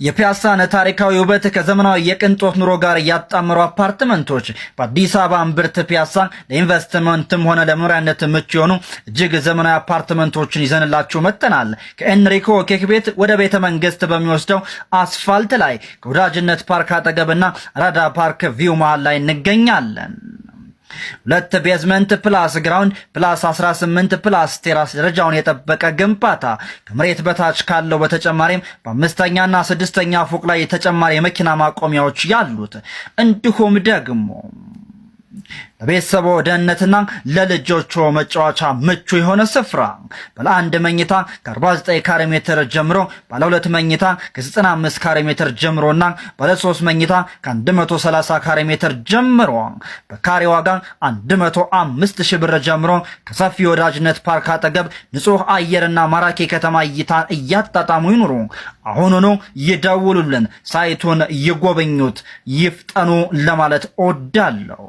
የፒያሳን ታሪካዊ ውበት ከዘመናዊ የቅንጦት ኑሮ ጋር ያጣመሩ አፓርትመንቶች። በአዲስ አበባ እምብርት ፒያሳ ለኢንቨስትመንትም ሆነ ለመኖሪያነት ምቹ የሆኑ እጅግ ዘመናዊ አፓርትመንቶችን ይዘንላችሁ መጥተናል። ከኤንሪኮ ኬክ ቤት ወደ ቤተ መንግስት በሚወስደው አስፋልት ላይ፣ ከወዳጅነት ፓርክ አጠገብና አራዳ ፓርክ view መሃል ላይ እንገኛለን። ሁለት basement plus ground plus 18 plus terrace፣ ደረጃውን የጠበቀ ግንባታ፣ ከመሬት በታች ካለው በተጨማሪም በአምስተኛና ስድስተኛ ፎቅ ላይ ተጨማሪ የመኪና ማቆሚያዎች ያሉት፣ እንዲሁም ደግሞ ለቤተሰቦ ደህንነትና ለልጆቹ መጫወቻ ምቹ የሆነ ስፍራ፣ ባለ አንድ መኝታ ከ49 ካሬ ሜትር ጀምሮ፣ ባለ ሁለት መኝታ ከ95 ካሬ ሜትር ጀምሮና ባለ ሶስት መኝታ ከ130 ካሬ ሜትር ጀምሮ፣ በካሬ ዋጋ 105 ሺህ ብር ጀምሮ፣ ከሰፊ ወዳጅነት ፓርክ አጠገብ ንጹህ አየርና ማራኪ ከተማ እይታን እያጣጣሙ ይኑሩ። አሁኑኑ ይደውሉልን፣ ሳይቱን ይጎብኙት፣ ይፍጠኑ ለማለት እወዳለሁ።